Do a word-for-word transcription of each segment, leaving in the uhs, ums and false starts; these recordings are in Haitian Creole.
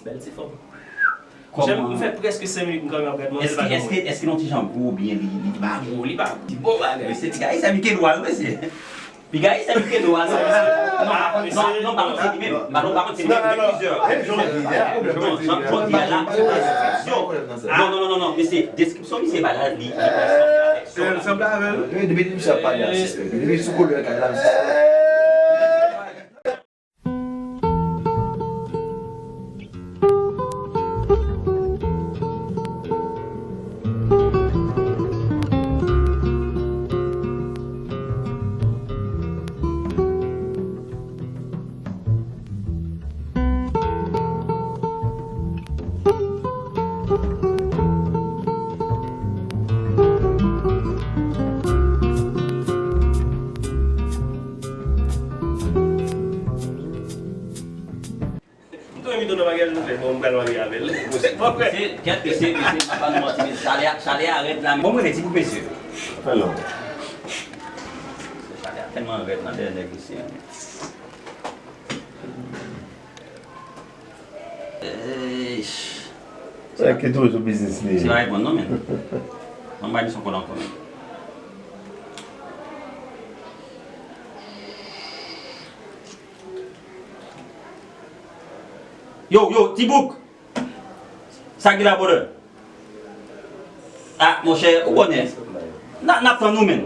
Bèl ti fanm. Kòman? Jan m fè prèske senk minit m kanpe ap gad manzè pa janm wè. Èske, èske, èske l yon ti jan gwo oubyen li, li pa gwo, li pa gwo. Li bon bagay. Mesye, piga, sa piké dwa, mesye. Piga, sa piké dwa, non. Non, pa kont, non, non, pa kont se li menm. Pa, non, pa kont se li menm, men plizyè. Non, jan, jan di a la, se deskripsyon. Non, non, non, non, non, mesye, deskripsyon misye ba la, li, li sanble avèk sa. Li sanble avè l. Wi, depi misye ap pale a, sispèk. Depi sou koulè kay la, sispèk. M tou envite w nan maryaj nou fè, bon, m pral marye avè l. Mesye, kèt, mesye, mesye, m pa ba nou manti, mesye, chalè a, chalè a rèd la, men. Bon, m rele ti bouk, mesye. Fè non. Chalè a tèlman rèd nan dèyè nèg isi a. Eish. Sa ki toujou biznis li. Se pa reponn non, men. Mwen bay misyon kòl ankò, men. Yo, yo, Tibouk! Sa ki la, brother? Ah, monchè, ou konnen. N a, n ap tann ou, menn.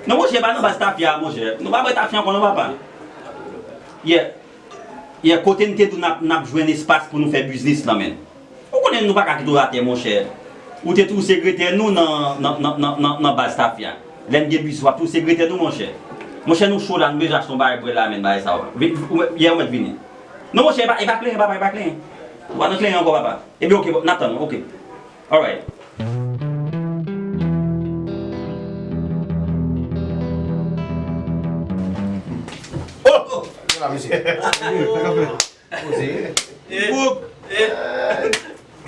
Non, monchè, pa nan baz tafya, monchè. Nou pa bwè tafya ankò, non, papa. Yeah. Yeah, kote n te di w n ap, n ap jwenn espas pou nou fè biznis lan, menn. Ou konnen nou pa ka kite w atè, monchè. Ou te toujou sekretè nou nan, nan, nan, nan, nan, nan baz tafya. Lè n gen biznis, w ap toujou sekretè nou, monchè. Monchè, nou cho la, nou bezwen achte yon bagay bwè la, menn, bagay sa yo. Vin, ou, yè, ou mèt vini. Non, monchè, e pa, e pa plenyen, papa, e pa plenyen. Ou pa nan plenyen ankò, papa. Ebyen, oke, n ap tann ou, oke. Alright. Oh! Oh! Poze. Eh, eh,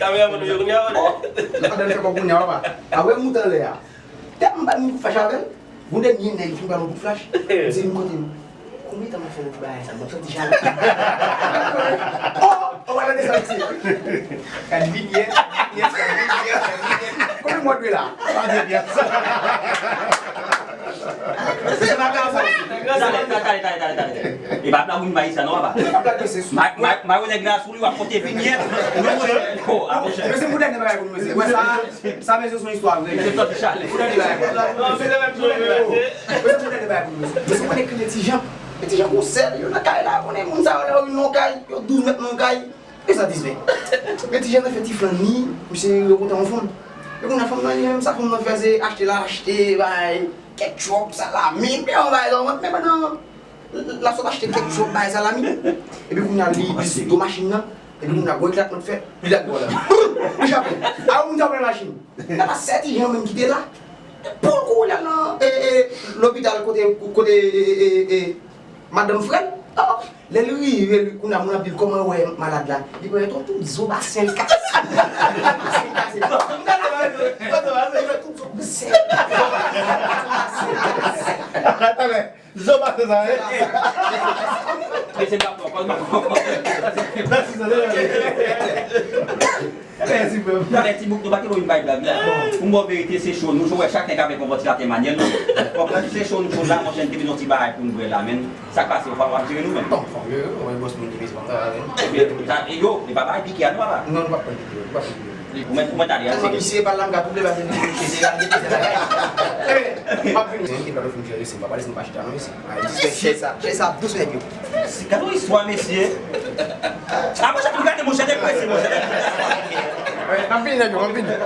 kameraman nou yo kounye a, wè. Oh, la pandan n fè kòb kounye a, papa. A wè mout anlè a. Tèlman m pa vin fache avè l. Gon dènye nèg vin ba m kout flach. M di m kote m. Konbyen tan m ap fè nan ti bagay sa? M ap santi chalè. Oh, oh, wè la desann isi. Gad linyè, gad linyè, gad linyè, gad linyè. Konbyen mwa dwe la? Pa de pyès. Se pa ka sa. Tale, tale, tale, tale, tale. E pa blag ou vin bay sa non, papa. E pa blag, mesye. Ma, ma, ma, nèg la sou li, w ap pote vinyèt. Non, monchè. Oh, ah, monchè. Mesye, pou dènye bagay pou nou, mesye. Wè sa, sa, mesye, se yon istwa vre. Mesye, tande chale. Pou dènye bagay. Non, se lè menm jwe, mesye. Mesye, pou dènye bagay pou nou, mesye. Mesye, konnen kri Ti Jan. Ti Jan gon sèl, yo nan kay la, konnen moun sa yo, lè yo vin nan kay, yo douz mèt nan kay. E sa dispe. Men Ti Jan nan fè ti flann li, misye rekontan yon fanm. E kounye a fanm nan li menm, sa fanm nan fè se achte l al achte, bay, ketchup, salami, men yon bagay la, men pandan l ap sot achte ketchup, bay, salami. Epi kounye a li, li sou do machin nan, epi kounye a gwo eklatman fèt, li lage bò la. Li chape. A yon moun ta pran machin. Nan pa sè Ti Jan menm ki te la. Pou l kouri al nan, e, e, lopital kote, kote, e, e, e, e, madanm frè l. Oh, lè l rive, li, kounye a moun ap di l kòman yo wè malad la. Li pran tout zo basen l kase. Li fè tout zo basen l kase. Talè, zo basen sa, e? Mesye, m ap pran kòl, m ap pran kòl. Mèsi, frè m. Talè Tibouk, nou pa te vin bay blag la. Pou m ba w verite, se cho nou. Ou wè chak nèg avèk yon vantilatè manyèl nou. Bon, se cho nou, cho la, monchè, n te vin yon ti bagay pou nou bwè la, men. Sa k pase, ou pa w ap jere nou menm? Bon, fò m jere nou, mwen bòs moun ki bezwen travay avè m. Ebyen, sa, e yo, e pa bay pike a nou, papa? Non, nou p ap pran pike, nou p ap pran pike. Ou mèt, ou mèt ale, a, se misye pa la, m ka double bagay, misye, se la, misye, se la. Eh, m ap vini. Se yon ti plato fè m jere, se m pa pale, se m pa chita, non, mesye. Ay, disrespè, chè sa, chè sa, dous nèg yo. Mesye, gade yon istwa, mesye. A, monchè, tou gade, monchè, deprese, monchè, deprese. N ap vini, nèg yo, n ap vini.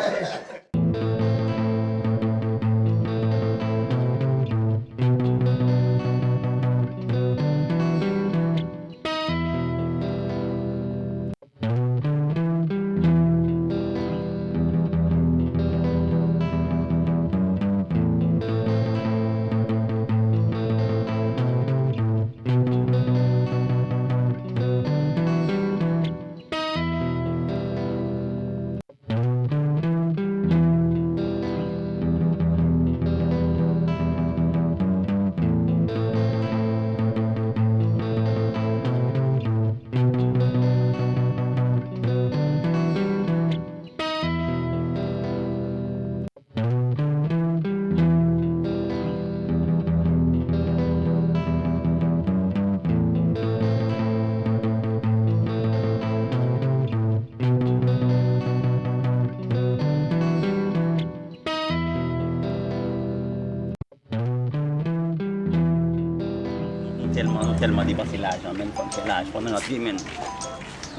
Tèlman, nou tèlman depanse lajan, menn, fò n fè lajan, fò n rantre, menn.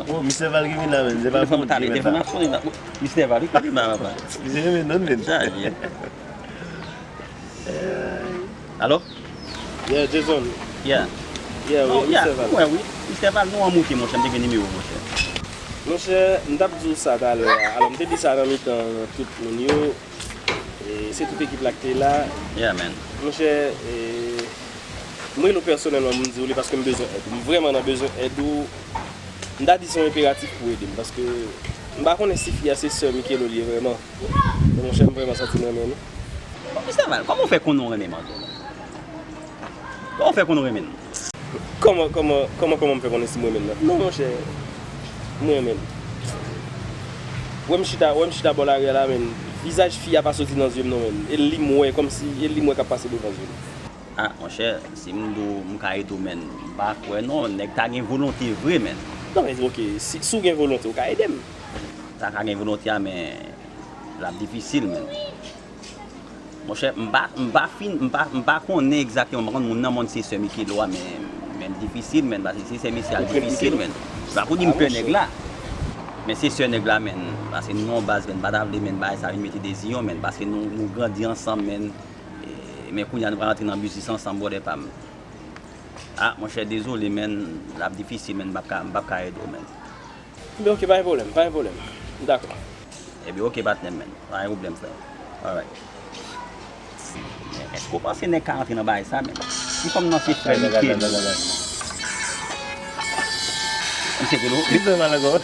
Oh, Mistè Val ki vin la, menn. Se pa telefòn, Bondye, menn, telefòn ap sonnen la. Mistè Val, wi, kote ba papa? Misye renmen nou, menn. Chaje. Alo? Yeah, Jason. Yeah. Yeah, oh, wi, yeah, Mistè Val. Mwen, wi. Mistè Val, nou an moute, monchè, m te gen nimewo, monchè. Monchè, m t ap di w sa talè a. Alò, m te di sa nan mitan tout moun yo. E, se tout ekip la ki te la. Yeah, man. Monchè, e, m rele w pèsonèlman pou m di w li paske m bezwen èd ou. M vrèman nan bezwen èd ou. M ta di se yon enperatif pou ede m paske m pa konnen si fi a se sè Michaelo li ye vrèman. Men monchè, m vrèman santi m renmen nou. Mistè Val, kòman w fè konnen w renmen manzè? Kòman w fè konnen w renmen l? Kòman, kòman, kòman, kòman m fè konnen si m renmen l nan? Non, monchè, m renmen l. Wè m chita, wè m chita bò lari a la, menn. Vizaj fi a pa soti nan zye m non, menn. E li m wè, kòmsi, e li m wè k ap pase devan zye m. Ah, monchè, si m di w m ka ede w, menn, m pa kwè non, nèg ta gen volonte vre, menn. Non, men, ok, si, si w gen volonte, w ka ede m. Ta ka gen volonte a, men l ap difisil, menn. Monchè, m pa, m pa fin, m pa, m pa konnen egzakteman, m pa konn moun nan, moun se sè Michaelo a, men, men l difisil, menn, paske se sè mesye a l difisil, menn. Se pa pou di m pè nèg la. Men se sè nèg la, menn, paske nou nan yon baz, menn, m pa ta vle, menn, bagay sa vin mete de ziyon, menn, paske nou, nou grandi ansanm, menn. E, men kounye a nou pral rantre nan biznis ansanm, brother pa m. Ah, monchè, dezole, menn, l ap difisil, menn, m p ap ka, m p ap ka ede w, menn. Ebyen, ok, pa gen pwoblèm, pa gen pwoblèm. Dakò. Ebyen, ok, patnè m, menn. Pa gen pwoblèm, frè. Alright. Men èske w panse nèg ka rantre nan bagay sa, menn? Ti fanm nan se frè Michaelo. Misye Kelo. Misye Malagon.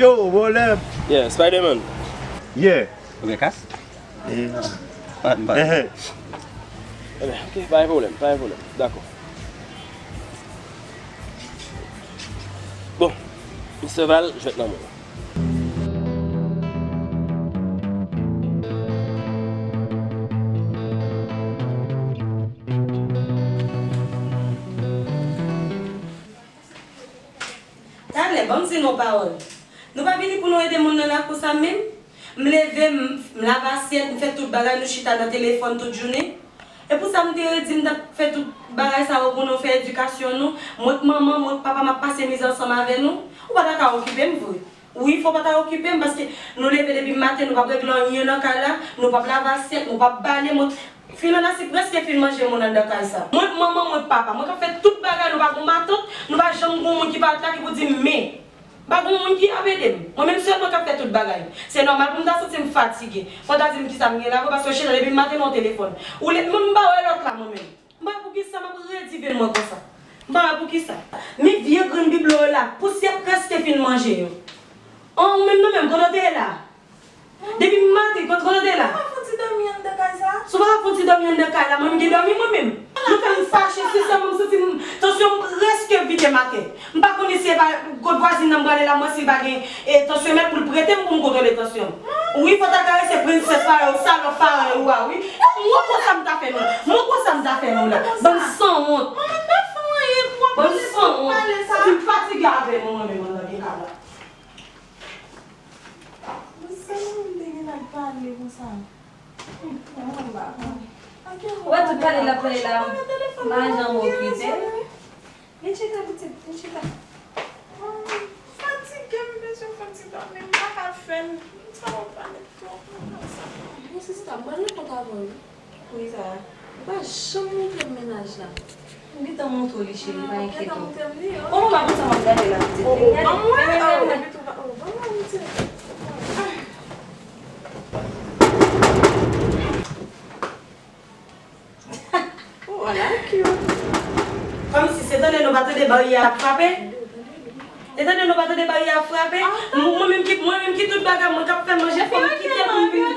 Yo, bòlèm. Yeah, Spider-Man. Yeah. Ou gen kas? Eh. Ah, m pa. Enhen. Ebyen, ok, pa gen pwoblèm, pa gen pwoblèm. Dakò. Bon, Mistè Val, jwèt nan men w. Talè, ban m di nou yon pawòl. Nou pa vini pou nou ede moun nan lakou sa menm? M leve, m, m lave asyèt, m fè tout bagay, nou chita nan telefòn tout jounen. E pou sa m te redi m t ap fè tout bagay sa yo pou nou fè edikasyon nou. Mwen k manman, mwen k papa, m ap pase mizè ansanm avè nou. Ou pa ta ka okipe m vre. Wi, fò w pa ta okipe m, paske nou leve depi maten, nou p ap regle anyen nan kay la, nou p ap lave asyèt, nou p ap bale, mwen, fin annasye prèske fin manje moun anndan kay sa. Mwen k manman, mwen k papa, mwen k ap fè tout bagay, nou pa gon matant, nou pa janm gon moun ki parèt la ki pou di m men. Pa gon moun ki ap ede m. Mwen menm sèlman k ap fè tout bagay. Se nòmal pou m ta santi m fatige. Fò w ta di m kisa m gen la vre, paske w chita depi maten nan yon telefòn. Ou le, mwen m pa wè lòt la mwen menm. M pa wè poukisa m ap redi venn mwen konsa. M pa wè poukisa. Men vye grenn biblo yo la, pousyè prèske fin manje yo. An, ou menm nan menm, kote w te ye la? Depi maten, kote, kote w te la? Ou pa fouti dòmi anndan kay sa? Si w pa fouti dòmi anndan kay la, mwen m gen dòmi mwen menm. Nou fè m fache, sensèman, m santi m, tansyon m prèske vide maten. M pa konnen si e pa kot vwazin nan m prale la, mwen si l pa gen, e, tansyomèt pou l prete m pou m kontwole tansyon m. Wi, fò w ta karese prensès parèy ou, salòp parèy ou a, wi. E mwen konsa m ta fè nou la. Mwen konsa m ta fè nou la. Bann sanwont. Manman, m pa fè w anyen, pou w ap pale sa, w ap pale sa. Bann sanwont. M fatige avè nou, mwen menm, anndan kay la. Mwen sèlman m te gen ak pale konsa. Mwen pa konn. Ou wè tout pale l ap pale la, m pa janm okipe l. Vin chita, pitit, vin chita. Mwen fatige, m bezwen fè ti dòmi, m pa ka fè l. Sa w ap pale twòp, mwen pa sa. Bon, sista, m pral nan kont avè w, wi. Poukisa? Ou pa janm montre m mennaj la. M gentan montre w li, cheri, pa enkyete w. Ou gentan montre m li, ok. Kòman w ap konsa m ap gade la, pitit? Oh, oh, ban mwen, oh, epi tou, oh, ban mwen, pitit. Oh, ala cute. Kòmsi se tande nou pa tande baryè a ap frape? Se tande nou pa tande baryè a ap frape? Mwen menm ki, mwen menm ki tout bagay, mwen k ap fè manje, fò m kite pou m vin